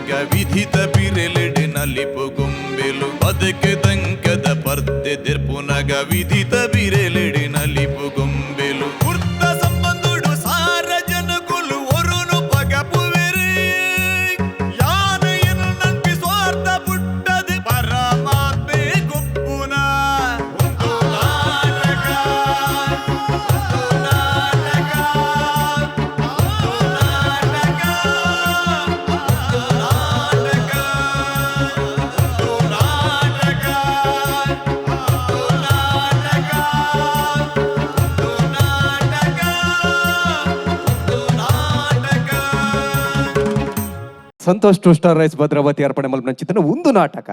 ದೆರ್ಪುನಗ ವಿಧಿತ ಬಿರೆಲೆಡೆ ನಲಿಪು ಗೊಂಬೆಲು. ಬದುಕು ದಂಕದ ಪರ್ದೆ ದೆರ್ಪುನಗ ವಿಧಿತ ಬಿರೆಲೆಡೆ ನಲಿಪು ಗೊಂಬೆಲು. ಕುರ್ತ ಸಂಬಂಧುಡು ಸಾರ ಜನಕುಲು ಒರುನು ಪಗಪುವೆರು. ಯಾನ ಎನ್ನಂಪಿ ಸ್ವಾರ್ಥ ಪುಟ್ಟದು ಪರಮಾತ್ಮೆ ಗೊಪ್ಪುನ ಒಂದು ನಾಟಕ, ಒಂದು ನಾಟಕ, ಒಂದು ನಾಟಕ, ಒಂದು ನಾಟಕ, ಒಂದು ನಾಟಕ, ಒಂದು ನಾಟಕ, ಒಂದು ನಾಟಕ, ಒಂದು ನಾಟಕ. Santosh two star rise Bhadravati ಅರ್ಪಣೆ ಮಲ್ಪನ ಚಿತ್ರನ ಒಂದು ನಾಟಕ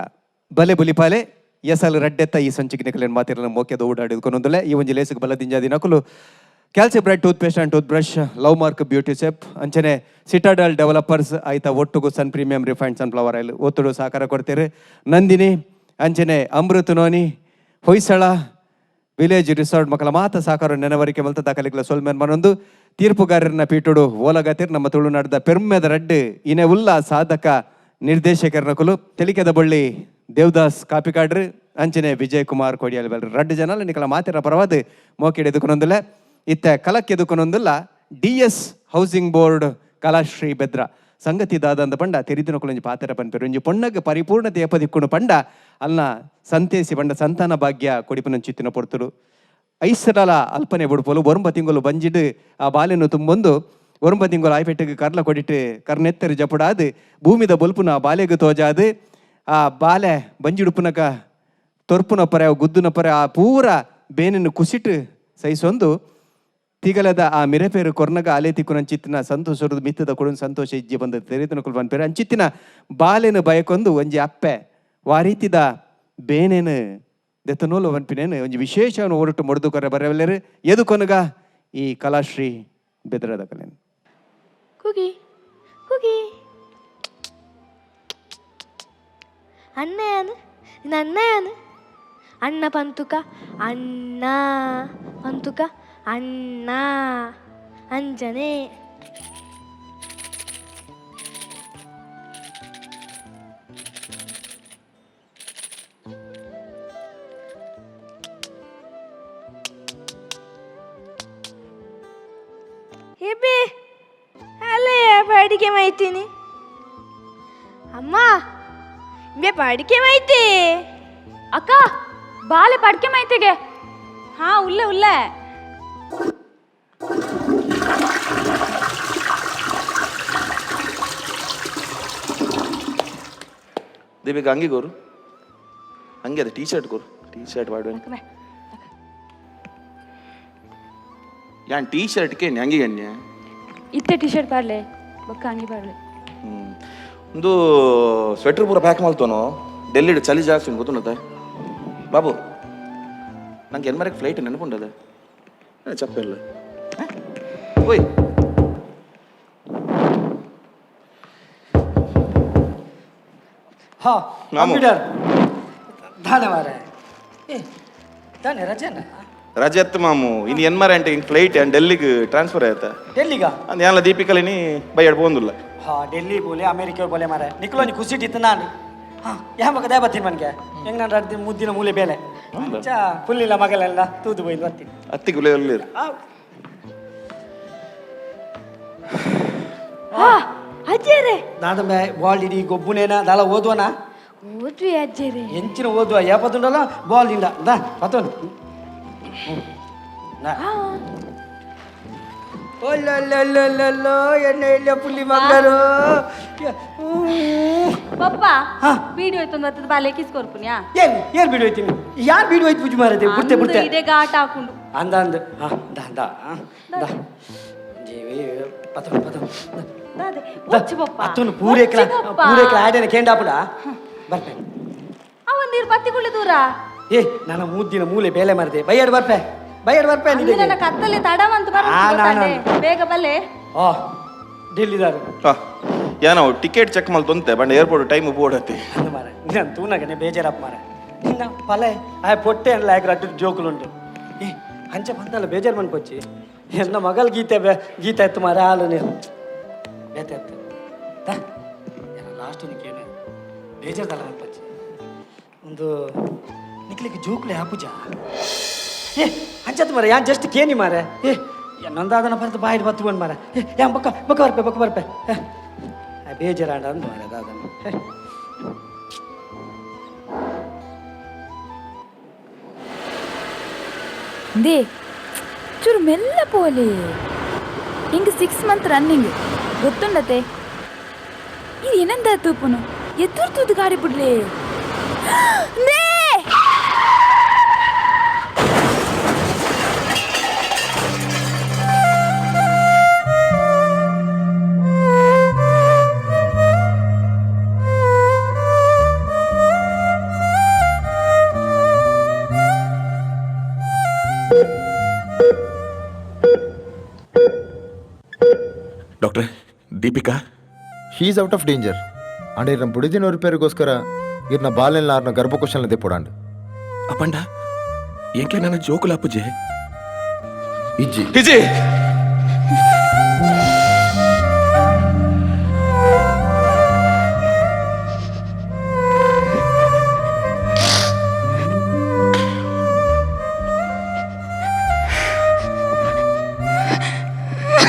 ಬಲೆ ಬುಲಿಪಾಲೆ ಎಸಲ್ ರಡ್ಡೆತ್ತ ಈ ಸಂಚಿಕೆ ನಿಕಲೇನ್ ಮಾತಿರನ ಮೋಕ್ಯದ ಓಡಾಡಿದ್ಕೊಂದೊಂದುಲೆ. ಈ ಒಂಜಿ ಲೇಸುಗ್ ಬಲದಿಂಜ ದಿನಕುಲು ಕ್ಯಾಲ್ಸಿ bright tooth paste and tooth brush, love mark beauty ಸೆಪ್, ಅಂಚನೆ ಸಿಟಾಡಲ್ ಡೆವಲಪರ್ಸ್, ಆಯ್ತ ಒಟ್ಟುಗು ಸನ್ ಪ್ರೀಮಿಯಂ ರಿಫೈನ್ಡ್ ಸನ್ಫ್ಲವರ್ ಆಯಿಲ್ ಒತ್ತುಡು ಸಹಕಾರ ಕೊಡ್ತೀರಿ. ನಂದಿನಿ, ಅಂಚನೆ Amrit noni, Hoysala village resort ಮಕ್ಕಳ ಮಾತ ಸಾಕಾರ ನೆನವರಿಕೆ ಮಲ್ತ ದಾಖಲೆಗಳ ಸೊಲ್ಮೆನ್ ಮನೊಂದು ತೀರ್ಪುಗಾರರನ್ನ ಪೀಟುಡು ಓಲಗತಿರ್ ನಮ್ಮ ತುಳುನಾಡದ ಪೆರ್ಮೆದ ರಡ್ಡು ಇನೆ ಉಲ್ಲ ಸಾಧಕ ನಿರ್ದೇಶಕರನಕುಲು ತೆಲಿಕೆದ ಬಳ್ಳಿ ದೇವದಾಸ್ ಕಾಪಿಕಾಡ್ರು, ಅಂಚನೆ ವಿಜಯ್ ಕುಮಾರ್ ಕೊಡಿಯಾಲ್ ಬಲ್ರು. ರಡ್ಡು ಜನ ನಿಕಲ ಮಾತಿರ ಪರವಾದ ಮೋಕಿಡ್ ಎದುಕೊನೊಂದುಲ್ಲ. ಇತ್ತ ಕಲಕ್ ಎದುಕೊನೊಂದುಲ್ಲ D S housing board Kalashri Bedra. ಸಂಗತಿ ದಾದಂದ ಪಂಡ ತೆರಿದಿನಕುಲೊಂಜಿ ಪಾತೆರ ಪನ್ಪೆರು, ಒಂಜಿ ಪೊಣ್ಣಗ್ ಪರಿಪೂರ್ಣತೆ ಏಪದಿಕ್ಕುನು ಪಂಡ ಅಲ್ನ ಸಂತೇಸಿ ಪಂಡ ಸಂತಾನ ಭಾಗ್ಯ ಕೊಡಿಪುನಂಚಿತ್ತಿನ ಪೊರ್ತುಡು. ಐಸರಲ ಅಲ್ಪನೆ ಬುಡ್ಪೋಲು ಒರುಂಬ ತಿಂಗಳು ಬಂಜಿಡು ಆ ಬಾಲೆನು ತುಂಬೊಂದು ಒರುಂಬ ತಿಂಗಳು ಆಯ್ಪೆಟ್ಟಿಗೆ ಕರ್ಲ ಕೊಡಿಟ್ಟು ಕರ್ನೆತ್ತರಿ ಜಪುಡಾದು ಭೂಮಿದ ಬೊಲ್ಪುನ ಆ ಬಾಲೆಗ್ ತೋಜಾದು, ಆ ಬಾಲೆ ಬಂಜಿಡುಪುನಕ ತೊರ್ಪುನ ಪರೆ ಗುದ್ದುನ ಪರೆ ಆ ಪೂರ ಬೇನನ್ನು ಕುಸಿಟ್ಟು ಸಹಿಸೊಂದು ತಿಗಲದ ಆ ಮಿರೆಪೇರು ಕೊರ್ನಗ ಅಲೆ ತಿಕ್ಕುನಂಚಿತ್ತಿನ ಸಂತೋಷದ ಮಿತ್ತದ ಕೊಡುನ ಸಂತೋಷ ಇಜ್ಜಿ ಬಂದ ತೆರಿತನ ಕುಲ್ ಪೇರು. ಅಂಚಿತ್ತಿನ ಬಾಲೆನು ಬಯಕೊಂದು ಒಂಜಿ ಅಪ್ಪೆ ವಾರೀತಿದ ಬೇನೇನು ದೆತ್ತನೋಲು ವನ್ಪಿನೇನು ಒಂಜಿ ವಿಶೇಷವನ್ನು ಹೊರಟು ಮೊಡ್ದು ಕೊರ ಬರವಲ್ಲೇರು ಎದು ಕೊನಗ ಈ ಕಲಾಶ್ರೀ ಬೆದರದ ಕಲೆನು. ಕುಗಿ ಕುಗಿ ಅಣ್ಣಯಾನು ನನ್ನಯಾನು ಅಣ್ಣ ಪಂತುಕ ಅಣ್ಣ ಪಂತುಕ ಅಣ್ಣ ಅಂಜನೆ. ಹೆಬ್ಬೆ ಅಲ್ಲಯ್ಯ ಅಡಿಗೆ ಮಾಯ್ತೀನಿ ಅಮ್ಮ ಬೇ ಅಡಿಗೆ ಮಾಯ್ತಿ. ಅಕ್ಕ, ಬಾಲೆ ಪಡ್ಕೆ ಮೈತಿಗೆ. ಹಾ, ಉಲ್ಲೆ ಉಲ್ಲೆ. ದೀಪಿಕಾ, ಅಂಗಿ ಕೋರು, ಅಂಗಿ ಅದು ಟೀ ಶರ್ಟ್ ಕೋರು, ಟೀ ಶರ್ಟ್ ಪಾಡುವೆ. ಯಾನ್ ಟೀ ಶರ್ಟ್ ಕೇನಿ ಅಂಗಿ ಗಣ್ಯ. ಇತ್ತೆ ಟಿ ಶರ್ಟ್ ಪಾಡ್ಲೆ, ಬೊಕ್ಕ ಅಂಗಿ ಪಾಡ್ಲೆ. ಒಂದು ಸ್ವೆಟರ್ ಪೂರ ಪ್ಯಾಕ್ ಮಲ್ತೋನು. ಡೆಲ್ಲಿಡ್ ಚಳಿ ಜಾಸ್ತಿ ಉಂಟು, ಗೊತ್ತುಂಡತ ಬಾಬು? ನಂಗೆ ಎನ್ಮರಕ್ಕೆ ಫ್ಲೈಟ್ ನೆನಪುಂಡದ ಚಪ್ಪೆಲ್ಲ. ಓಯ್. ಹಾ. ಮಾಮು. ಕಂಪ್ಯೂಟರ್ ದಾನೆ ಮಾರೆ, ಏ ದಾನೆ ರಜೆನಾ? ರಜತ್ ಮಾಮು, ಇನ್ನು ಎನ್ಮರ ಅಂಟೆ ಫ್ಲೈಟ್ ಆ್ಯಂಡ್ ಡೆಲ್ಲಿಗೆ ಟ್ರಾನ್ಸ್ಫರ್ ಆಯ್ತಾ. ಡೆಲ್ಲಿಗ? ಅಂದ್ ಯಾನ್ಲ ದೀಪಿಕಲಿನಿ ಬೈಯಾಡ್ ಪೋಂದುಲ್ಲ. ಹಾ, ಡೆಲ್ಲಿ ಬೋಲೆ, ಅಮೇರಿಕ ಬೋಲೆ ಮಾರೆ, ನಿಕ್ಲೊಂಜಿ ಖುಷಿ ಇತ್ತು ನಾನು. ಹಾ, ಯಾ ಮಗ ದೇ ಬರ್ತೀನಿ ಮನ್ಗೆ. ಹೆಂಗ್ ನಾನು ರಡ್ದು ಮುದ್ದಿನ ಮೂಲೆ ಬೇಲೆ ಚಾ ಫುಲ್ಲಿಲ್ಲ ಮಗಲೆಲ್ಲ ತೂದು ಬೈದು ಬರ್ತೀನಿ. ಅತ್ತಿಗೆ ಉಳ್ಳೆ. ಆ, ಹಾ ಅಜ್ಜೇರೆ. ದಾದಂಬೆ ಬಾಲ್ ಇಡೀ ಗೊಬ್ಬುನೇನ ದಾಲ ಓದುವನ? ಓದ್ವಿ ಅಜ್ಜೇರೆ. ಎಂಚಿನ ಓದುವ ಏಪದುಂಡಲ್ಲ ಬಾಲ್ ಇಂಡ ದಾ ಪತೋನು. ಒಲ್ಲೊಲ್ಲೊಲ್ಲೊಲ್ಲೊ ಎಣ್ಣೆ ಇಲ್ಲ ಪುಲ್ಲಿ ಮಂಗರು. ಪಪ್ಪ. ಹಾ. ವಿಡಿಯೋ ಇತ್ತು ಬರ್ತದ, ಬಾಲೆ ಕಿಸ್ ಕೊರ್ಪುನ್ಯಾ. ಏನ್ ಏನ್ ಬಿಡು ಹೋಯ್ತೀನಿ, ಯಾರು ಬಿಡು ಹೋಯ್ತು ಪೂಜೆ ಮಾರದೆ ಬಿಡ್ತೆ ಬಿಡ್ತೆ. ಇದೇ ಘಾಟ್ ಹಾಕೊಂಡು. ಅಂದ ಅಂದ ಹಾ ದಾ ದಾ ಆ, ದಾ ಜೀವಿ ಪತೋನು ಪತೋನು. ದಾದೆ ಒಚ್ಚು ಪಪ್ಪ. ಅತ್ತೊಂದು ಪೂರೇಕ್ಲ. ಒಚ್ಚು ಪಪ್ಪ. ಪೂರೇಕ್ಲ ಆಡೇನ ಕೇಂಡಾಪುಡ ಬರ್ಪೆ. ಅವ ನೀರು ಬತ್ತಿಗುಳ್ಳಿ ದೂರ. ಏ ನನ್ನ ಮೂದ್ದಿನ ಮೂಲೆ ಬೇಲೆ ಮಾರದೆ, ಬೈಯಾಡು ಬರ್ಪೆ, ಬೈಯಾಡು ಬರ್ಪೆ. ಅಂದ್ರೆ ನನ್ನ ಕತ್ತಲೆ ತಡವಂತ ಆ, ಬರ, ಬೇಗ ಬಲ್ಲೆ. ಆ ಡೆಲ್ಲಿದಾರು. ಹಾ, ಏನೋ ಟಿಕೆಟ್ ಚೆಕ್ ಮಲ್ತೊಂತೆ ಬಂಡ ಏರ್ಪೋರ್ಟ್ ಟೈಮ್ ಬೋಡತಿ. ಅಂದ ಮಾರ, ನಾನು ತೂನಗನೆ ಬೇಜಾರಪ್ಪ ಮಾರ. ನಿನ್ನ ಪಲೆ ಆ ಪೊಟ್ಟೆ ಅಲ್ಲ ಯಾಕೆ ಅಡ್ಡು ಜೋಕುಲುಂಟು. ಏ ಅಂಚೆ ಬಂತಲ್ಲ, ಬೇಜಾರು ಮನ್ಪೊಚ್ಚಿ. ಎನ್ನ ಮಗಲ್ ಗೀತೆ ಬೇ ಗೀತೆ ಎತ್ತು ಮಾರ, ಹಾಲು ನೀರು ಬೇತೆ ಎತ್ತು. ಲಾಸ್ಟ್. Last ಒಂದು ಕೇಳಿ ಬೇಜಾರ್ದಲ್ಲ ಮಲ್ಪಚ್ಚಿ ಒಂದು ನಿಕ್ಲಿಕ್ಕೆ ಜೋಕ್ಲೆ ಹಾಪುಜ. ಏ ಅಂಚತ್ ಮಾರೆ, ಯಾನ್ ಜಸ್ಟ್ ಕೇನಿ ಮಾರೆ. ಏ ನಂದಾದನ ಬರ್ತು ಬಾಯಿಡ್ ಬತ್ತು ಬಂದು ಮಾರೆ. ಏ ಯಾನ್ ಬೊಕ್ಕ ಬೊಕ್ಕ ಬರ್ಪೆ ಬೊಕ್ಕ ಬರ್ಪೆ. ಬೇಜಾರಾಂಡ ಅಂದು ಮಾರೆ ದಾದನ. They ಚೂರು ಮೆಲ್ಲ ಪೋಲಿ. ಹಿಂಗೆ 6 ಮಂತ್ ರನ್ನಿಂಗ್ ಗೊತ್ತುಂಡತೆ. ಇದು ಏನಂದ ತೂಪುನು ಎದುರು ತೂದು ಗಾಡಿ ಬಿಡ್ಲಿ. They ಡಾಕ್ಟ್ರೆ, Deepika she is out of danger. And ಇರ್ನ ಬುಡಿದಿನ ರಿಪೇರಿಗೋಸ್ಕರ ಇರ್ನ ಬಾಲೆಲ್ಲ ಆರ್ನ ಗರ್ಭಕೋಶನ ದೆಪ್ಪುಡಾಂಡ್. ಅಪ್ಪಂಡ ಎಂಕ್ಲೆ ನನ್ನ ಜೋಕುಲ ಅಪ್ಪುಜೆ? ಇಜ್ಜಿ. ಇಜ್ಜಿ.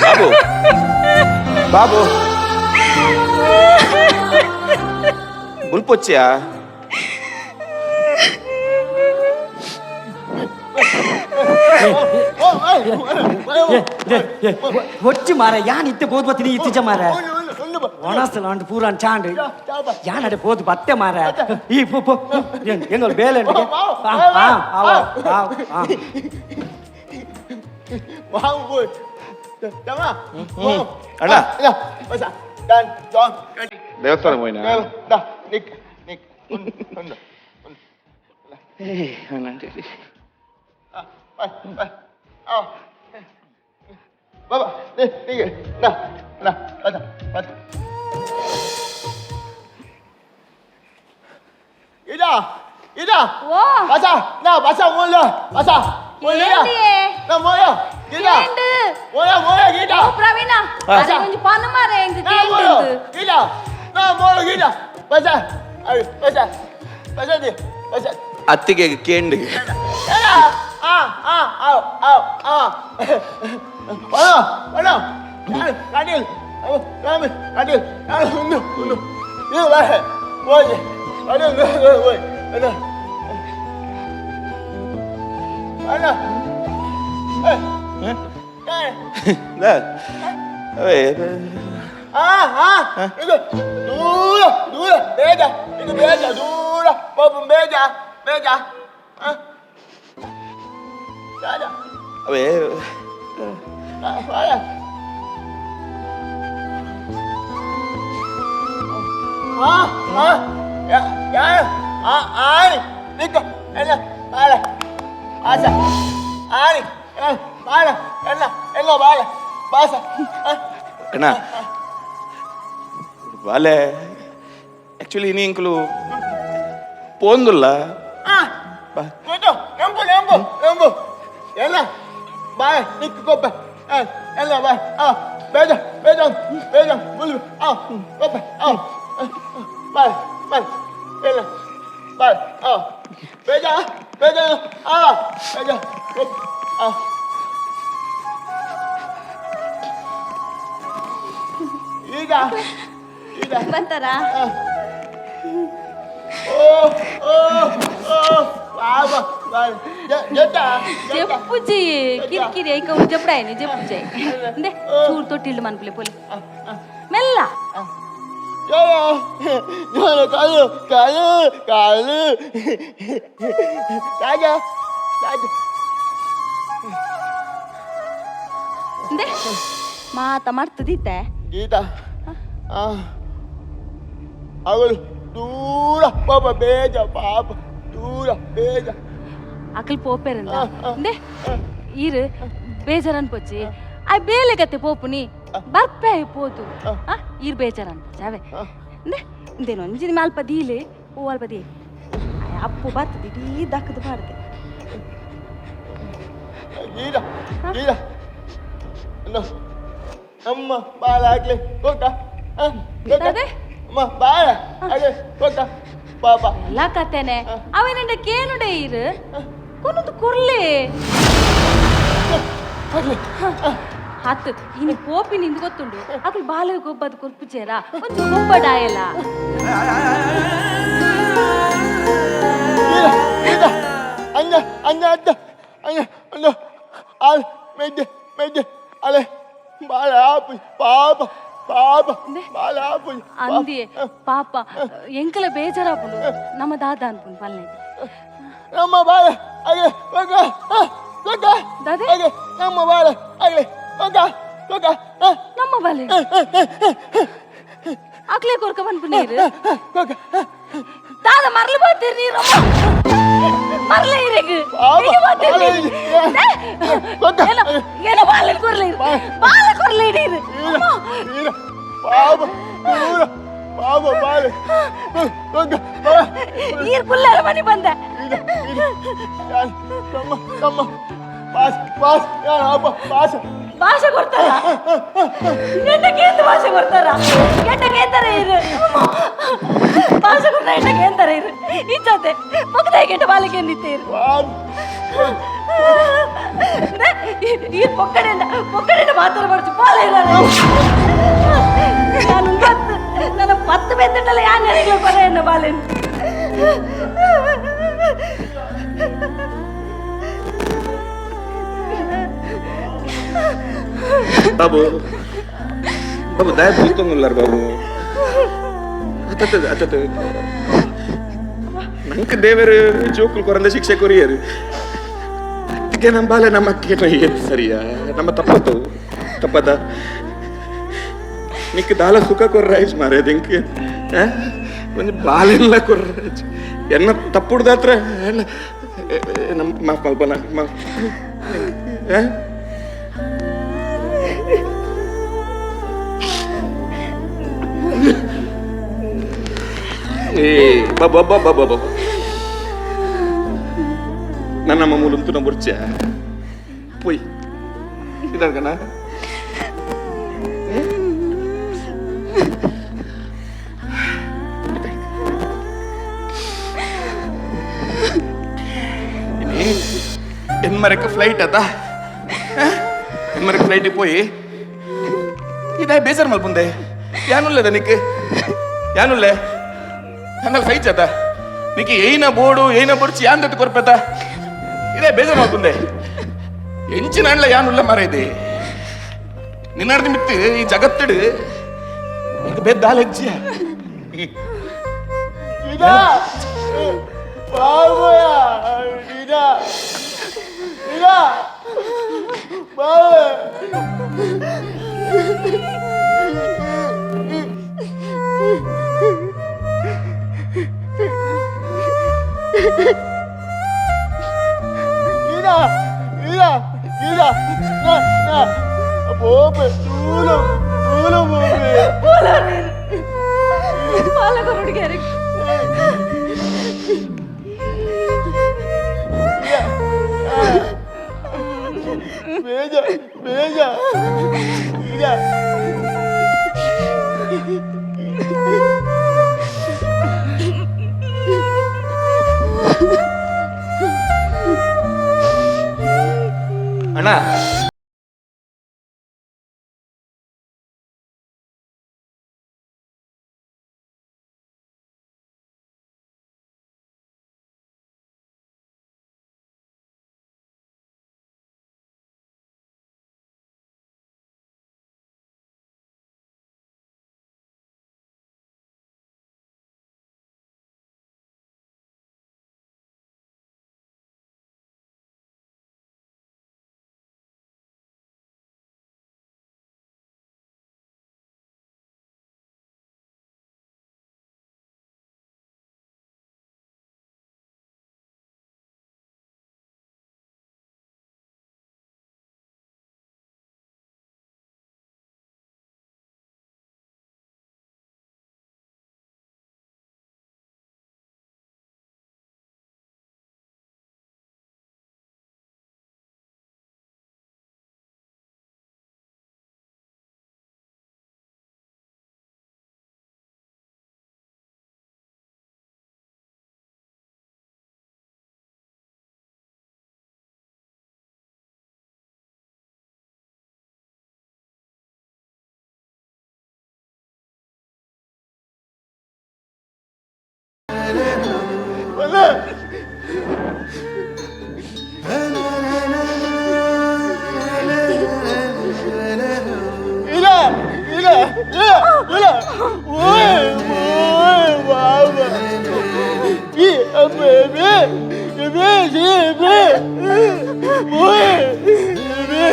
ಬಾಬು, ಬಾಬು, ಬುಲ್ಪೊಚ್ಚಿಯಾ? ಒಚ್ಚಿ ಮಾರ, ಯಾನ್ ಇತ್ತೆ ಬೋದ್ ಬತ್ತೀನಿ ಇತ್ತೀಚ ಮಾರ. ಒಣಸಲ ಅಂಡ್ ಪೂರಾನ್ ಚಾಂಡ್ ಯಾನ್ ಅಡೆ ಬೋದ್ ಬತ್ತೆ ಮಾರ. ಈ ಪೋ ಪೋ ಎಂಗಲ್ ಬೇಲೆ. ಆ ಆ ಆ ಆ ಅಣ್ಣ, ದೇವಸ್ಥಾನ ಹೋಯ್ನಾ? ಓ ಕೇಂಡು. ಓ ಪ್ರವೀಣ, ಅರೆ ಒಂಜಿ ಪನು ಮಾರೆ ಎಂಕ್ ಕೇಂಡು. ಅತ್ತಿಗೆ ಕೇಂಡಿ. ಅವೇ ಅಣ್ಣ ಬಾಲೆ, ಆಕ್ಚುಲಿ ನೀ ಇಂಕ್ಲು ಪೋಂದುಲ್ಲ. ಬಂತಾರಾ? ಜೆಪ್ಪುಜಿ ಕಿರಿಕಿರಿ ಐಕ ಜೆಪ್ಪಡಾಯನಿ ಜೆಪ್ಪುಜಿ. ಇಂದೆ ಚೂರು ತೊಟ್ಟಿಲ್ಡು ಮನ್ಪುಲೆ ಪೋಲಿ ಮೆಲ್ಲ. ಇಂದೆ ಮಾತ ಮರ್ತದಿತ್ತೆ. ಗೀತಾ, ಅವಳು ದೂರ ಪಾಪ, ಬೇಜ ಪಾಪ, ದೂರ ಬೇಜ. ಅಕಲ್ ಪೋಪೆರಂದ ಇಂದೆ ಈರು ಬೇಜಾರ್ ಅನ್ಪೊಚ್ಚಿ. ಆ ಬೇಲೆ ಗತ್ತೆ ಪೋಪುನಿ ಬರ್ಪೆ ಪೋತು. ಆ ಈರ್ ಬೇಜಾರ್ ಅನ್ಪೊಚ್ಚಿ ಅವೇ. ಇಂದೆ ಇಂದೇನು ಒಂಜಿ ಅಲ್ಪ ದೀಲೆ. ಓ ಅಲ್ಪ ದೀ ಅಪ್ಪು ಬರ್ತದೆ ಇಡೀ ದಕ್ಕದ ಬಾರ್ದೆ. ಗೀತಾ, ಗೀತಾ, ಅಮ್ಮ ಬಾಲ ಹಾಕ್ಲಿ ಗೊತ್ತಾ? ಅದೇ. ಅಮ್ಮ ಬಾಯ ಅಗೆ ಕೊಕ್ಕ ಪಾಪ ಎಲ್ಲ ಕತೆನೆ ಅವೇನಂಡ ಕೇನುಡೆ ಇರು ಕೊನೊಂದು ಕೊರ್ಲೆ. ಹತ್ತು ಇನಿ ಪೋಪಿ ನಿಂದು ಗೊತ್ತುಂಡು ಅಕುಲು ಬಾಲ ಗೊಬ್ಬದ ಕೊರ್ಪುಚೇರಾ ಒಂಜಿ ಗೊಬ್ಬಡಾಯಲ. ಅಂಜ ಅಂಜ ಅಜ್ಜ ಅಂಜ ಅಂಜ ಆಲ್ ಮೆಜ್ಜೆ ಮೆಜ್ಜೆ ಅಲೆ ಬಾಲ ಆಪು ಪಾಪ ಪಾಪ ಬಾಲ ಆಪು. ಅಂದಿ ಪಾಪ ಎಂಕಲ ಬೇಜಾರಾಪುಂಡು ನಮ್ಮ ದಾದ ಅನ್ಪುಂಡು ಪಲ್ಲೆ. ನಮ್ಮ ಬಾಲ ಅಗೆ ಕೊಕ್ಕ ಕೊಕ್ಕ ದಾದೆ? ಅಗೆ ನಮ್ಮ ಬಾಲ ಅಗೆ ಕೊಕ್ಕ ಕೊಕ್ಕ. ನಮ್ಮ ಬಾಲೆ ಅಕ್ಲೆ ಕೊರ್ಕ ಬಂದ್ಪು ನೀರು ದಾದ ಮರಲು ಬಾತೀರಿ ನೀರು ಮರಲೇ ಇರೆಗ್ ಏನ ಬಾಲೆ ಕೊರ್ಲೆ ಬಾಲೆ ಕೊರ್ಲೆ ನೀರು. ಪಾಪ ಪಾಪ ಬಾಲೆ ಕೊಕ್ಕ ನೀರು ಕುಲ್ಲಾರ ಮನೆ ಬಂದ. ತಮ್ಮ ತಮ್ಮ ಪಾಸ್ ಪಾಸ್ ಯಾರಪ್ಪ ಪಾಸ್ ಭಾಷೆ ಕೊಡ್ತಾರ ಎಂಟಕ್ಕೆ ಎಂತ ಭಾಷೆ ಕೊಡ್ತಾರ ಎಂಟಕ್ಕೆ ಎಂತಾರೆ ಇರು ಭಾಷೆ ಕೊಡ್ತಾರ ಎಂಟಕ್ಕೆ ಎಂತಾರೆ ಇರು ಇಚ್ಚತೆ ಪಕ್ಕದ ಗಂಟೆ ಬಾಲಿಗೆ ನಿಂತೇರು ಈ ಪೊಕ್ಕಡೆಂಡ ಪೊಕ್ಕಡೆಂಡ ಮಾತಾಡ ಬರ್ಚು ಬಾಲ ಇರಾರೆ ನಾನು ಗೊತ್ತು ನನ್ನ ಪತ್ತು ಬೆತ್ತಟ್ಟಲ್ಲ ಯಾರು ನನಗೆ ಪರ ಎನ್ನ ಬಾಲೆನ್. ಬಾಬು ಬಾಬು ದಯ ಬುಲ್ತೊಂದುಲ್ಲಾರ ಬಾಬು ಅತ್ತತ್ತ ಅತ್ತತ್ತ ನಂಗೆ ದೇವರು ಜೋಕುಲ್ ಕೊರಂದ ಶಿಕ್ಷೆ ಕೊರಿಯರು ಅದಕ್ಕೆ ನಮ್ಮ ಬಾಲೆ ನಮ್ಮ ಅಕ್ಕೆ ಸರಿಯಾ ನಮ್ಮ ತಪ್ಪತ್ತು ತಪ್ಪದ ನಿಕ್ ದಾಲ ಸುಖ ಕೊರ್ರಾಯ್ಚ್ ಮಾರೆ ದಿಂಕ್ ಒಂಜಿ ಬಾಲೆಲ್ಲ ಕೊರ್ರಾಯ್ಚ್ ಎನ್ನ ತಪ್ಪುಡ್ದಾತ್ರ ನಮ್ಮ ಮಾಫ್ ಮಲ್ಪನ ಮಾಫ್. ಏ ಬಾಬಾ ಬಾಬಾ ಬಾಬಾ ನನ್ನ ಮೂಲಂತು ಬುರ್ಚ ಪೊಯ್ ಇದಾಗಣ. ಎನ್ಮರಕ್ಕೆ ಫ್ಲೈಟ್ ಅದ ಎನ್ಮರಕ್ಕೆ ಫ್ಲೈಟಿಗೆ ಪೋಯಿ ಇದೇ ಬೇಜಾರು ಮಲ್ಪುಂದೆ ಯಾನುಲ್ಲದ ನಿಕ್ ಯಾನುಲ್ಲೆ ಅಂದಲ್ಲಿ ಸೈಚ್ ಅದ ನಿಕ್ ಏನ ಬೋರ್ಡು ಏನ ಬೊಡ್ಚಿ ಯಾನ್ ದತ್ತು ಕೊರ್ಪೆತ ಇದೇ ಬೇಜಾರು ಮಲ್ಪುಂದೆ ಎಂಚಿನ ಅಣ್ಲ ಯಾನುಲ್ಲ ಮಾರ ಇದೆ ನಿನ್ನಾಡ್ದು ಮಿತ್ತು ಈ ಜಗತ್ತಿಡು ಈಗ ಬೆದ್ದಾಲೆಜ್ಜಿಯ ನಿಜ ಬಾಬುಯ ನಿಜ ನಿಜ ಬಾಬು ನಿಜ ನಿಜ ನಿಜ ನಾ ನಾ ಬೋಬೆ ತೂಲು ತೂಲು ಬೋಬೆ ಬಾಲ ಕೊರಡುಗ್ಯಾರ. ಬೇಜ ಬೇಜ ನಿಜ. ಅಣ್ಣ. ಅಲ್ಲ ಇಲ್ಲ ಇಲ್ಲ ಇಲ್ಲ ಇಲ್ಲ ಓಯ್ ಓಯ್ ಬಾಬಾ ಈ ಅಮ್ಮೆ ಬೇ ಬೇ ಬೇ ಓಯ್ ಬೇ.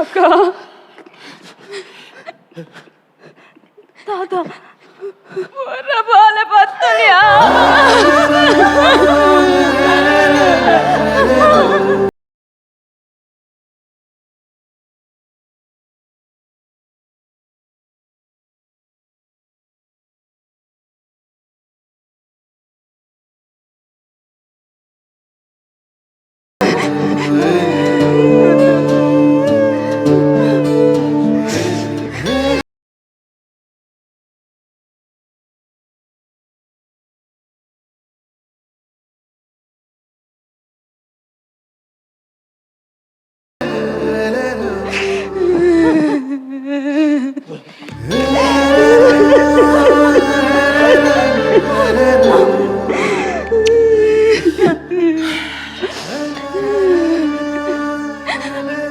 ಅಕ್ಕ, ತಾತ, ಹೊರ ಬಾಲೆ ಬತ್ತಲಿಯಾ?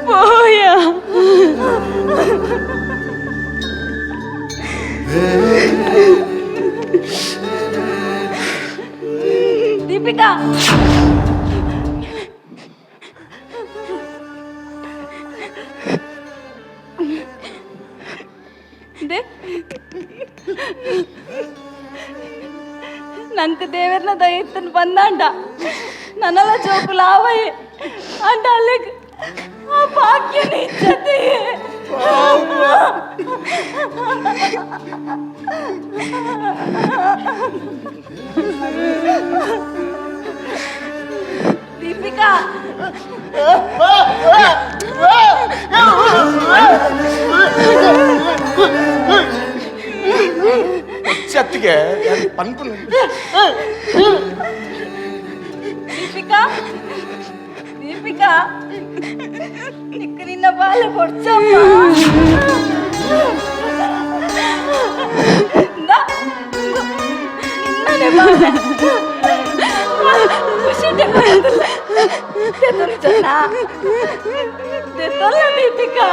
ಪೋಯ. ದೀಪಿಕಾ, ದೆ ನಂಗೆ ದೇವರ್ನ ದಯತ್ತನ್ ಬಂದಾಂಡ ನನ್ನಲ್ಲ ಜೋಕುಲ ಆವಯೆ. ಅಂಡ ಅಲ್ಲಿಗ್ ಆ ಭಾಗ್ಯ ನಿಚ್ಚತೆ. ದೀಪಿಕಾ. ಅತ್ತಿಗೆ ಪನ್ಪುನ. ದೀಪಿಕಾ, ದೀಪಿಕಾ, ನಿಕ್ಕ ನಿನ್ನ ಬಾಲ ಕೊಡ್ಚಮ್ಮ. ನಿನ್ನನೆ ಬಾಲ ಖುಷಿ ಜನ ದೀಪಿಕಾ.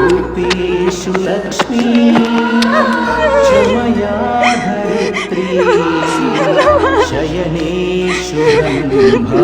रूपेषु लक्ष्मी क्षमया धरित्री शयनेषु Rambha.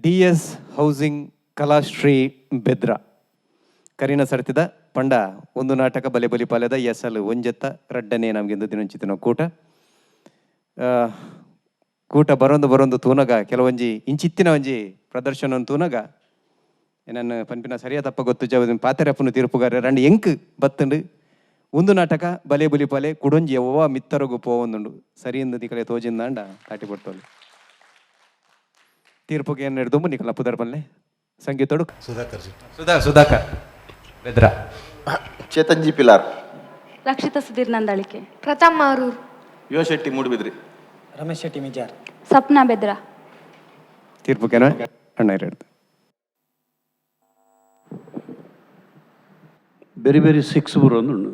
D S housing Kalashree Bedra ಕರಿನ ಸರ್ತಿದ ಪಂಡ ಒಂದು ನಾಟಕ ಬಲೆ ಬಲಿ ಪಾಲೆದ ಎಸಲ್ ಒಂಜೆತ್ತ ರಡ್ಡನೇ ನಮಗಿಂದು ದಿನಂಚಿತಿನ ಕೂಟ. ಕೂಟ ಬರೊಂದು ಬರೊಂದು ತೂನಗ ಕೆಲವೊಂಜಿ ಇಂಚಿತ್ತಿನ ಒಂಜಿ ಪ್ರದರ್ಶನ ತೂನಗ ನನ್ನ ಪನ್ಪಿನ ಸರಿಯ ತಪ್ಪ ಗೊತ್ತು ಜವ ಪಾತೆರಪ್ಪನು ತೀರ್ಪುಗಾರ ರಂಡು ಎಂಕ್ ಬತ್ತಂಡು ಒಂದು ನಾಟಕ ಬಲೆ ಬಲಿ ಪಾಲೆ ಕುಡೊಂಜಿ ಎವ್ವ ಮಿತ್ತರಗು ಪೋವೊಂದುಂಡು ಸರಿಯಿಂದ ನಿಕಲೆ ತೋಜಿಂದಾಂಡ ತಾಟಿ ಕೊಡ್ತೋಲಿ ತೀರ್ಪುಗೆ ಏನು ಹಿಡ್ದು ನಿಕಲ ಪುದರ್ ಪಲ್ಲೆ ಸಂಗೀತೋಡು ಸುಧಾಕರ್ ಸುಧಾಕರ್ ಬೆದ್ರ, ಚೇತನ್ಜಿ ಪಿಲಾರ್, ರಕ್ಷಿತಾ ಸುಧೀರ್ ನಂದಾಳಿಕೆ, ಪ್ರಥಮ್ ಮಾರೂರ್, ಯುವ ಶೆಟ್ಟಿ ಮೂಡುಬಿದ್ರಿ, ರಮೇಶ್ ಶೆಟ್ಟಿ ಮಿಜಾರ್, ಸಪ್ನಾ ಬೆದ್ರ. ತೀರ್ಪುಗೇನ ಅಣ್ಣ ಹಿಡ್ದು ಬೇರೆ ಬೇರೆ ಸಿಕ್ಸ್ ಬರೋದುಂಡು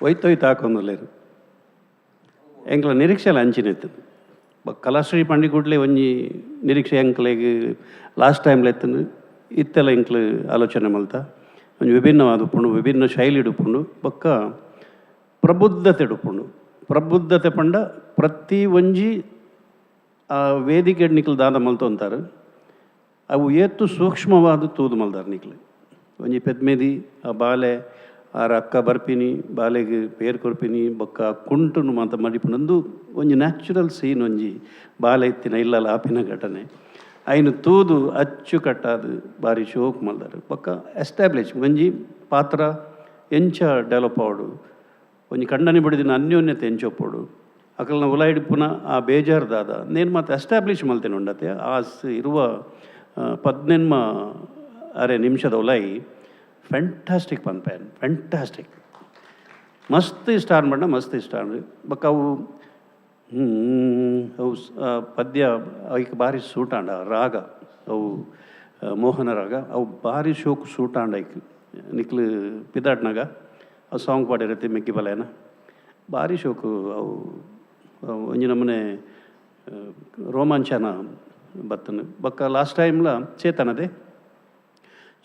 ಒಯ್ತೊಯ್ತು ಹಾಕೊಂದುಲ್ಲೇರು ಎಂಕ್ಲ ನಿರೀಕ್ಷೆಲ ಅಂಚಿನ ಇತ್ತು. ಕಲಾಶ್ರೀ ಪಂಡಿ ಕೂಡಲೇ ಒಂಜಿ ನಿರೀಕ್ಷೆ ಎಂಕ್ಲೆಗ್ ಲಾಸ್ಟ್ ಟೈಮ್ಲ ಎತ್ತುಂಡು ಇತ್ತೆಲ್ಲ ಎಂಕ್ಲು ಆಲೋಚನೆ ಮಲ್ತ ಒಂಜಿ ವಿಭಿನ್ನವಾದ ಉಪ್ಪುಂಡು, ವಿಭಿನ್ನ ಶೈಲಿ ಉಪ್ಪುಂಡು, ಬೊಕ್ಕ ಪ್ರಬುದ್ಧತೆ ಉಪ್ಪುಂಡು. ಪ್ರಬುದ್ಧತೆ ಪಂಡ ಪ್ರತಿ ಒಂಜಿ ಆ ವೇದಿಕೆ ನಿಕ್ಲು ದಾದ ಮಲ್ತೊಂತಾರೆ ಅವು ಏತ್ತು ಸೂಕ್ಷ್ಮವಾದ ತೂದು ಮಲ್ದಾರ್ ನಿಕ್ಲು. ಒಂಜಿ ಪೆದ್ಮೆದಿ ಆ ಬಾಲೆ ಆರ ಅಕ್ಕ ಬರ್ಪಿನಿ ಬಾಲೆಗ್ ಪೇರ್ ಕೊರ್ಪಿನಿ ಬೊಕ್ಕ ಕುಂಟುನು ಮಾತ ಮಡಿಪುನಂದು ಒಂಜಿ ನ್ಯಾಚುರಲ್ ಸೀನ್ ಒಂಜಿ ಬಾಲೆ ಇತ್ತಿನ ಇಲ್ಲಲ ಆಪಿನ ಘಟನೆ ಐನು ತೂದು ಅಚ್ಚುಕಟ್ಟಾದ್ ಬಾರಿ ಶೋಕ್ ಮಲ್ದಾರ್. ಬೊಕ್ಕ ಎಸ್ಟಾಬ್ಲಿಷ್ ಒಂಜಿ ಪಾತ್ರ ಎಂಚ ಡೆವಲಪ್ ಆವಡು, ಒಂಜಿ ಕಂಡನಿ ಬಡಿದಿನ ಅನ್ಯೋನ್ಯತೆ ಎಂಚೊಪ್ಪೊಡು, ಅಕಲ್ನ ಉಲಾಯಿಡ್ಪುನ ಆ ಬೇಜಾರ್ ದಾದ ನೇನು ಮಾತ ಎಸ್ಟಾಬ್ಲಿಷ್ ಮಲ್ತೇನೆ ಉಂಡತೆ ಆ ಇರುವ ಪದ್ನೆನ್ಮ ಅರೆ ನಿಮಿಷದ ಉಲಾಯಿ ಫ್ಯಾಂಟಾಸ್ಟಿಕ್ ಪನ್ಪೇನ್ ಫ್ಯಾಂಟಾಸ್ಟಿಕ್ ಮಸ್ತ್ ಇಷ್ಟ ಅನ್ಬಂಡ ಮಸ್ತ್ ಇಷ್ಟ ಅಂಡ್ ಬೊಕ್ಕ ಅವು ಅವು ಪದ್ಯ ಐಕ್ ಬಾರಿ ಸೂಟಾಂಡ ರಾಗ ಅವು ಮೋಹನ ರಾಗ ಅವು ಬಾರಿ ಶೋಕ್ ಸೂಟಾಂಡ ಐಕ್ ನಿಕ್ಲು ಪಿದಾಟ್ನಾಗ ಆ ಸಾಂಗ್ ಪಾಡಿರತ್ತೆ ಮೆಕ್ಕಿ ಬಲೇನ ಬಾರಿ ಶೋಕು ಅವು ಒಂಜಿ ನಮೂನೆ ರೋಮಾಂಚನ ಬತ್ತನ. ಬೊಕ್ಕ ಲಾಸ್ಟ್ ಟೈಮ್ಲ ಚೇತನದೆ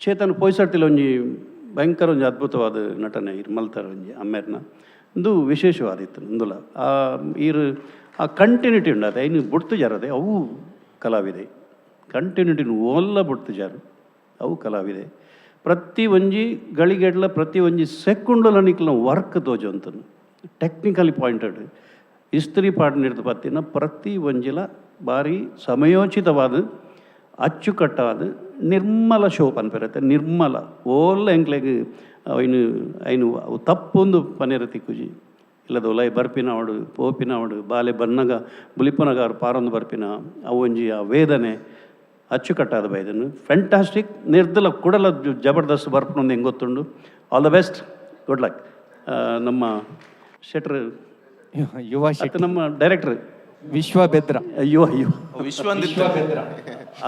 ಚೇತನ ಪೋಯ್ಸರ್ತಿಲ ಒಂಜಿ ಭಯಂಕರ ಒಂಜಿ ಅದ್ಭುತವಾದ ನಟನೆ ಇರ್ ಮಲ್ತಾರ ಒಂಜಿ ಅಮ್ಮೇರ್ನ ಒಂದು ವಿಶೇಷವಾದಿತ್ತು ಇಂದುಲ ಆ ಈರು ಆ ಕಂಟಿನ್ಯೂಟಿ ಉಂಡು ಅದೇ ಐನು ಬುಡ್ತು ಜಾರದೆ ಅವು ಕಲಾವಿದೆ ಕಂಟಿನ್ಯೂಟಿ ಓಲ್ಲ ಬುಡ್ತು ಜಾರು ಅವು ಕಲಾವಿದೆ. ಪ್ರತಿ ಒಂಜಿ ಗಳಿಗೆಡ್ಲ ಪ್ರತಿ ಒಂಜಿ ಸೆಕೆಂಡುಲ ನಿಕ್ಲ ವರ್ಕ್ ತೋಜೊಂತನು ಟೆಕ್ನಿಕಲಿ ಪಾಯಿಂಟೆಡ್ ಇಸ್ತ್ರಿ ಪಾಡ್ ನಿರ್ದು ಪತ್ತಿನ ಪ್ರತಿ ಒಂಜಿಲ ಭಾರಿ ಸಮಯೋಚಿತವಾದ ಅಚ್ಚುಕಟ್ಟಾದ ನಿರ್ಮಲ ಶೋ ಪನ್ಪೆರತ್ತೆ ನಿರ್ಮಲ ಓಲ್ಲ ಎಂಕ್ಲೆಗ್ ಐನು ಐನು ಅವು ತಪ್ಪೊಂದು ಪನೇರ ತಿಕ್ಕುಜಿ ಇಲ್ಲದ ಒಲೈ ಬರ್ಪಿನ ಅವಡು ಪೋಪಿನ ಅವಡು ಬಾಲೆ ಬನ್ನಗ ಬುಲಿಪನಗ ಅವ್ರು ಪಾರೊಂದು ಬರ್ಪಿನ ಅವು ಒಂಜಿ ಆ ವೇದನೆ ಅಚ್ಚುಕಟ್ಟಾದ ಬೈದನು ಫ್ಯಾಂಟಾಸ್ಟಿಕ್ ನಿರ್ದಲ ಕುಡಲ ಜಬರ್ದಸ್ತ್ ಬರ್ಪುನೊಂದು ಹೆಂಗೆ ಗೊತ್ತುಂಡು. All the best, good luck. ನಮ್ಮ ಶೆಟ್ರ್ ಯುವ ಶೆಟ್ಟಿ, ನಮ್ಮ ಡೈರೆಕ್ಟರ್ ವಿಶ್ವ ಬೆದ್ರ, ಯುವ ಯುವ ವಿಶ್ವ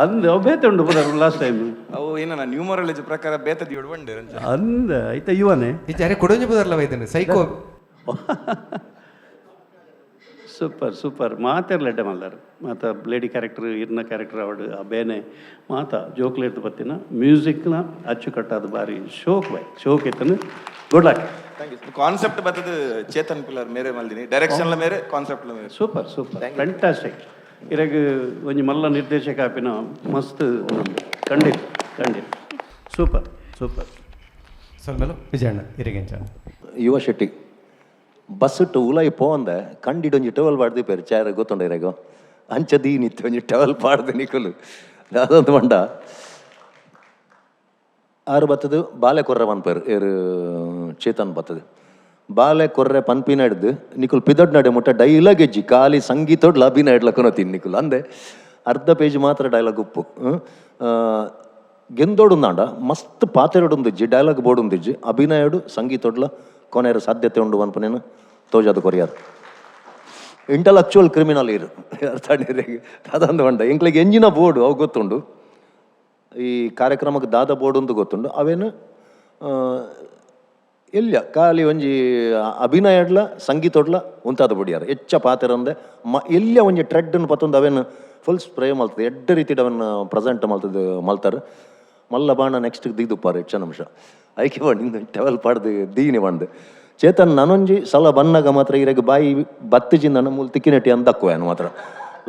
ಅಂದ ಅವು ಬೇತೆ ಉಂಡು ಲಾಸ್ಟ್ ಟೈಮ್ ಅವು ಏನ ನ್ಯೂಮರಾಲಜಿ ಪ್ರಕಾರ ಬೇತದ ಬಂಡೆ ಅಂದ ಐತ ಯುವನೇ ಅರೆ ಕೊಡೊಂಜಿ ಬದರ್ಲ ವೈದನೆ ಸೈಕೋ. ಸೂಪರ್ ಸೂಪರ್ ಮಾತೆರ್ಲ ಎಡ್ಡೆ ಮಲ್ದಾರ್ ಮಾತ ಲೇಡಿ ಕ್ಯಾರೆಕ್ಟರ್ ಇರ್ನ ಕ್ಯಾರೆಕ್ಟರ್ ಅವಡು ಆ ಬೇನೆ ಮಾತ ಜೋಕ್ಲೇಟ್ ಬತ್ತಿನ ಮ್ಯೂಸಿಕ್ನ ಅಚ್ಚುಕಟ್ಟಾದ ಬಾರಿ ಶೋಕ್ ಬೈ ಶೋಕ್ ಇತ್ತನು. Good luck. Concept ಬತ್ತದ ಚೇತನ್ ಪಿಲ್ಲರ್ ಮೇರೆ ಮಲ್ದಿನಿ ಡೈರೆಕ್ಷನ್ ಲ ಮೇರೆ ಕಾನ್ಸೆಪ್ಟ್ ಲ ಮೇರೆ. Super super fantastic. ಇರಗ ಒಂಜಿ ಮಲ್ಲ ನಿರ್ದೇಶಕ ಆಪಿನ ಮಸ್ತ್ ಖಂಡಿತ ಖಂಡಿತ ಸೂಪರ್ ಸೂಪರ್. ಸೊಲ್ಮೆಲು ವಿಜಯಣ್ಣ ಇರಿಗೆಂಚ ಯುವ ಶೆಟ್ಟಿ ಬಸ್ಸುಟ್ಟು ಉಲಾಯಿ ಪೋಂದೆ ಕಂಡಿಡೊಂಜಿ ಟವಲ್ ಪಾಡ್ದು ಪೇರು ಚಾರ ಗೊತ್ತುಂಡ ಇರೆಗೋ ಅಂಚ ದೀನಿತ್ತು ಒಂಜಿ ಟವಲ್ ಪಾಡ್ದು ನಿಕುಲು ದಾದೊಂದು ಮಂಡ ಆರು ಬತ್ತದು ಬಾಲೆ ಕೊರ್ರೆ ಪನ್ಪೇರು ಏರು ಚೇತನ್ ಬತ್ತದು ಬಾಲೆ ಕೊರ್ರೆ ಪನ್ಪಿನ ಹಿಡ್ದು ನಿಕುಲು ಪಿದೊಡ್ ನಡೆ ಮುಟ್ಟ ಡೈಲಾಗ್ ಎಜ್ಜಿ ಖಾಲಿ ಸಂಗೀತೊಡ್ಲ ಅಭಿನಯ ಹಿಡ್ಲಕೊನ ತಿನ್ ನಿಕುಲು ಅಂದೆ ಅರ್ಧ ಪೇಜ್ ಮಾತ್ರ ಡೈಲಾಗ್ ಉಪ್ಪು ಗೆಂದೋಡುಂದಾಂಡ ಮಸ್ತ್ ಪಾತೆರೊಡುಂದಿಜ್ಜಿ ಡೈಲಾಗ್ ಬೋರ್ಡುಂದಿಜ್ಜಿ ಅಭಿನಯಡು ಸಂಗೀತೊಡ್ಲ ಕೊನೆಯ ಸಾಧ್ಯತೆ ಉಂಡು ಪನ್ಪನೇನು ತೋಜಾದ ಕೊರಿಯಾರ್ ಇಂಟಲೆಕ್ಚುವಲ್ ಕ್ರಿಮಿನಲ್ ಇರು ಅರ್ಥ ಅದೊಂದು ಬಂಡ ಎಂಕ್ಲೆಗ್ ಎಂಜಿನ ಬೋರ್ಡು ಅವು ಗೊತ್ತುಂಡು ಈ ಕಾರ್ಯಕ್ರಮಕ್ಕೆ ದಾದ ಬೋರ್ಡು ಅಂತ ಗೊತ್ತುಂಡು ಅವೇನು ಎಲ್ಲ ಖಾಲಿ ಒಂಜಿ ಅಭಿನಯಡ್ಲ ಸಂಗೀತೊಡ್ಲ ಉಂತಾದ ಬುಡಿಯಾರ ಹೆಚ್ಚ ಪಾತೆರಂದೆ ಮ ಎಲ್ಲ ಒಂಜಿ ಟ್ರೆಡ್ನ್ ಪತ್ತೊಂದು ಅವೇನು ಫುಲ್ ಸ್ಪ್ರೇ ಮಲ್ತದೆ ಎಡ್ಡ ರೀತಿಡ್ ಅವನ್ನ ಪ್ರೆಸೆಂಟ್ ಮಲ್ತದೆ ಮಲ್ತಾರೆ ಮಲ್ಲ ಬಾಣ ನೆಕ್ಸ್ಟ್ ದಿದುಪ್ಪಾರು ಹೆಚ್ಚ ನಿಮಿಷ ಐಕೆ ಬಂದು ಟೆವಲ್ ಪಾಡ್ದು ದೀನಿ ಬಂದು ಚೇತನ್ ನನೊಂಜಿ ಸಲ ಬನ್ನಗ ಮಾತ್ರ ಇರೆಗ್ ಬಾಯಿ ಬತ್ತಿಜಿ ನನ್ನ ಮೂಲ ತಿಕ್ಕಿನೆಟ್ಟಿ ಅಂದಕ್ಕುವೇನು ಮಾತ್ರ.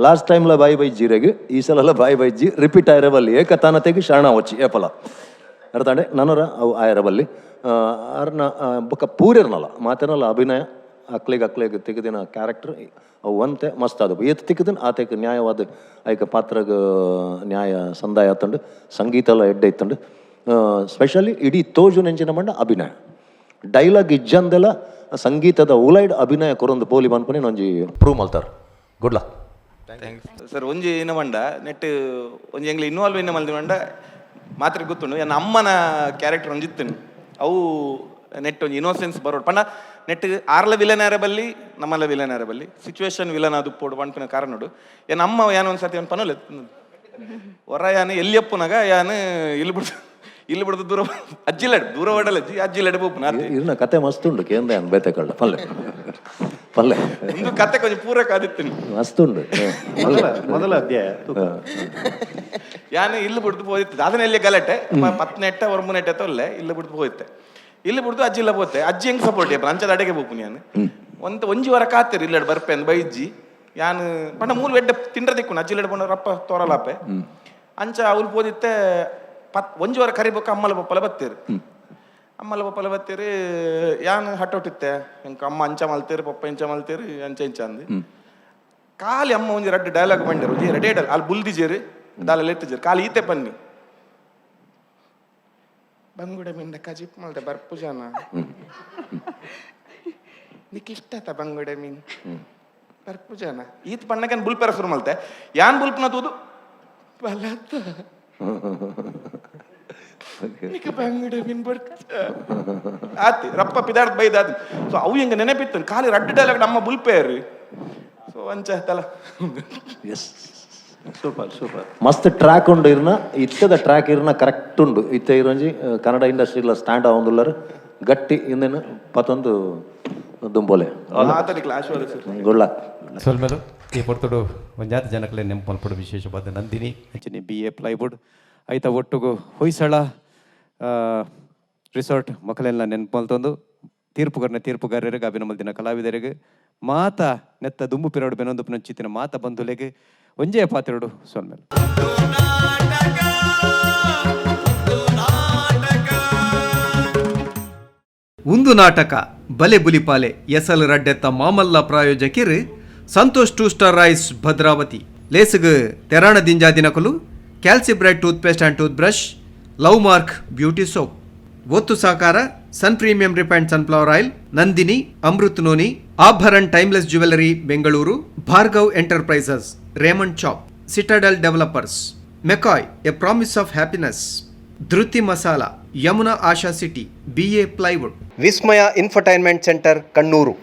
ಲಾಸ್ಟ್ ಟೈಮ್ಲ ಬಾಯಿ ಬೈಜಿ ಇರೆಗ್, ಈ ಸಲಲ ಬಾಯಿ ಬೈಜಿ ರಿಪೀಟ್ ಆಯರ ಬಲ್ಲಿ ಏಕತಾನತೆಗೆ ಶರಣ ವಚ್ಚಿ ಏಪಲ ಅರ್ಥಾಂಡೆ ನನರ ಅವು ಆಯರ ಬಲ್ಲಿ. ಅರ್ನ ಬೊಕ್ಕ ಪೂರಿರ್ನಲ್ಲ ಮಾತೇನಲ್ಲ ಅಭಿನಯ ಅಕ್ಲೆಗ್ ಅಕ್ಲೆಗ್ ತೆಗೆದಿನ ಕ್ಯಾರೆಕ್ಟರ್ ಅವು ಒಂತೆ ಮಸ್ತ್ ಅದು ಏತ್ ತಿಕ್ಕದಿನ ಆತೆಕ್ ನ್ಯಾಯವಾದ ಐಕ ಪಾತ್ರಗ್ ನ್ಯಾಯ ಸಂದಾಯ ಆತಂಡು, ಸಂಗೀತ ಎಲ್ಲ ಎಡ್ಡೆ ಇತ್ತಂಡು. ಸ್ಪೆಷಲಿ ಇಡೀ ತೋಜು ನೆಂಚಿನ ಮಂಡ ಅಭಿನಯ ಡೈಲಾಗ್ ಇಜ್ಜಂದೆಲ್ಲ ಸಂಗೀತದ ಉಲೈಡ್ ಅಭಿನಯ ಕೊರೊಂದು ಪೋಲಿ ಪನ್ಪುನೆ ಒಂಜಿ ಪ್ರೂವ್ ಮಲ್ತಾರ್. Good luck. Sir ಒಂಜಿ ಏನ ಮಂಡ ನೆಟ್ ಒಂಜಿ ಎಂಗ್ಲ ಇನ್ವಾಲ್ವ್ ಏನ ಮಲ್ದಿ ಮಂಡ ಮಾತ್ರ ಗೊತ್ತುಂಡು. ಎನ್ನ ಅಮ್ಮನ ಕ್ಯಾರೆಕ್ಟರ್ ಒಂಜಿ ಇತ್ತುಂಡು, ಅವು ನೆಟ್ ಒಂಜಿ ಇನೋಸೆನ್ಸ್ ಬರೋಡು ಪಂಡ ನೆಟ್ ಆರ್ಲ ವಿಲನ್ ಆರ ಬಲ್ಲಿ ನಮ್ಮಲ್ಲ ವಿಲನ್ ಆರ ಬಲ್ಲಿ ಸಿಚುವೇಶನ್ ವಿಲನ್ ಅದು ಪೋಡು ಪನ್ಪಿನ ಕಾರಣಡು ಎನ್ನ ಅಮ್ಮ ಯಾನ ಒಂದು ಸತಿ ಒಂದು ಪನೋಲೆ ಹೊರ ಯಾನು ಎಲ್ಲಿಯಪ್ಪುನಾಗ ಯಾನು ಇಲ್ಲಿ ಬಿಡ್ದು ಇಲ್ಲಿ ಬಿಡ್ದು ದೂರ ಅಜ್ಜಿಲಡ್ ದೂರ ಓಡಲ್ಲ ಅಜ್ಜಿ ಅಜ್ಜಿಲಡ್ ಬೋಪುನ ಇರ್ನ ಕತೆ ಮಸ್ತ್ ಉಂಡು ಕೇಂದ್ರ ಯಾನ್ ಬೇತೆ ಕಳ್ಳ ಪಲ್ಲೆ ಪಲ್ಲೆ ಒಂದು ಕತೆ ಕೊಂಚ ಪೂರಕ ಆದಿತ್ತು ಮಸ್ತ್ ಉಂಡು. ಮೊದಲ ಅಧ್ಯಾಯ ಯಾನು ಇಲ್ಲಿ ಬಿಡ್ದು ಪೋದಿತ್ತು ಅದನ್ನ ಎಲ್ಲಿ ಗಲಾಟೆ ಪತ್ನೆಟ್ಟ ಒರ್ಮುನೆಟ್ಟ ತೊಲ್ಲೆ ಇಲ್ಲಿ ಬಿಡ್ದು ಪೋಯಿತ್ತೆ ಇಲ್ಲಿ ಬಿಡ್ದು ಅಜ್ಜಿ ಇಲ್ಲ ಪೋತೆ ಅಜ್ಜಿ ಹೆಂಗ್ ಸಪೋರ್ಟ್ ಅಂಚದ ಅಡೆಗೆ ಬೋಪು ಯಾನು ಒಂದು ಒಂಜಿ ವಾರ ಕಾತಿರಿ ಇಲ್ಲಡ್ ಬರ್ಪೆ ಅಂದ್ ಬೈಜ್ಜಿ ಯಾನು ಪಂಡ ಮೂಲು ಎಡ್ಡೆ ತಿಂಡ್ರ ದಿಕ್ಕು ಅಜ್ಜಿ ಇಲ್ಲಡ್ ಪಂಡ ರಪ್ಪ ತೋರಲಾಪೆ ಅಂಚ ಅವ್ಲು ಪೋದಿತ್ತೆ ಪತ್ ಒಂಜಿ ವಾರ ಕರಿಬೇಕು ಅಮ್ಮಲ ಪಪ್ಪಲ ಬತ್ತೀರಿ ಅಮ್ಮಲ ಪಪ್ಪಲ ಬತ್ತೀರಿ ಯಾನು ಹಟ್ಟೊಟ್ಟಿತ್ತೆ ಎಂಕ ಅಮ್ಮ ಅಂಚ ಮಲ್ತೀರಿ ಪಪ್ಪ ಇಂಚ ಮಲ್ತೀರಿ ಅಂಚ ಇಂಚ ಅಂದು ಖಾಲಿ ಅಮ್ಮ ಒಂಜಿ ರಡ್ಡು ಡೈಲಾಗ್ ಬಂಡಿರು ಒಂಜಿ ರೆಡಿ ಡೈಲಾಗ್ ಅಲ್ಲಿ ಬುಲ್ದಿಜೇರಿ ದಾಲ ಲೆತ್ತಿಜೇರಿ ಖಾಲಿ ಈತೆ ಪನ್ನಿ ಬಂಗುಡೆ ಮಿಂದ ಕಜಿಪ್ ಮಲ್ದೆ ಬರ್ಪು ಜನ ನಿಕ್ ಇಷ್ಟ ಬಂಗುಡೆ ಮೀನ್ ಬರ್ಪು ಜನ ಈತ್ ಪಣ್ಣಕನ್ ಬುಲ್ಪೆರ ಶುರು ಮಲ್ತೆ ಯಾನ್ ಬುಲ್ಪನ ತೂದು ಬಲತ್ತ ನಿಕ್ ಬಂಗುಡೆ ಮೀನ್ ಬರ್ತ ಆತಿ ರಪ್ಪ ಪಿದಾರ್ದ ಬೈದ ಆತಿ. ಸೊ ಅವು ಹೆಂಗ ನೆನಪಿತ್ತು ಖಾಲಿ ರಡ್ಡು ಡೈಲಾಗ್ ನಮ್ಮ ಬುಲ್ಪೇರು. ಸೊ ಅಂಚ ತಲ ಎಸ್ ಸೂಪರ್ ಸೂಪರ್ ಮಸ್ತ್ ಟ್ರ್ಯಾಕ್ ಉಂಡು ಇರ್ನ ಇತ್ತದ ಟ್ರ್ಯಾಕ್ ಇರ್ನ ಕರೆಕ್ಟ್ ಉಂಡು ಇತ್ತೆ ಇರೊಂಜಿ ಕನ್ನಡ ಇಂಡಸ್ಟ್ರಿಲ ಸ್ಟ್ಯಾಂಡ್ ಆವೊಂದುಲ್ಲರ್ ಗಟ್ಟಿ ಇಂದೇನು ಪತೊಂದು ದುಂಬೋಲೆ. Good luck. ಸೊಲ್ಮೆಲು ಈ ಪೊರ್ತುಡು ಒಂಜಾತ ಜನಕಲೆ ನೆಂಪು ಮಲ್ಪಡು ವಿಶೇಷವಾದ ನಂದಿನಿ ಅಂಚನೆ ಬಿ ಎ ಪ್ಲೈವುಡ್ ಐತ ಒಟ್ಟುಗು ಹೊಯ್ಸಳ ರಿಸಾರ್ಟ್ ಮಕ್ಕಳೆಲ್ಲ ನೆನಪು ಮಲ್ತೊಂದು ತೀರ್ಪುಗಾರನ ತೀರ್ಪುಗಾರರಿಗೆ ಅಭಿನಮಲ್ದಿನ ಕಲಾವಿದರಿಗೆ ಮಾತ ನೆತ್ತ ದುಂಬು ಪಿರಡು ಬೆನೊಂದು ಪುನಂಚಿತ್ತಿನ ಮಾತ ಬಂಧುಲೆಗೆ ಒಂಜೇ ಪಾತಿರಡು ಸೊಲ್ಮೆಲು. ಉಂದು ನಾಟಕ ಬಲೆ ಬುಲಿಪಾಲೆ ಎಸಲ್ ರಡ್ಡೆತ್ತ ಮಾಮಲ್ಲ ಪ್ರಾಯೋಜಕಿರು Santosh two star rice Bhadravati ಲೇಸುಗು ತೆರಾಣ ದಿಂಜಾ ದಿನಕುಲು Calcibright toothpaste and tooth brush love mark beauty soap ಒತ್ತು ಸಾಕಾರ Sun premium refined sunflower oil Nandini Amrut noni Abharan timeless jewellery Bengaluru Bhargav enterprises Raymond chop Citadel developers McCoy a promise of happiness Dhriti masala Yamuna Asha city BA plywood Vismaya infotainment centre Kannur.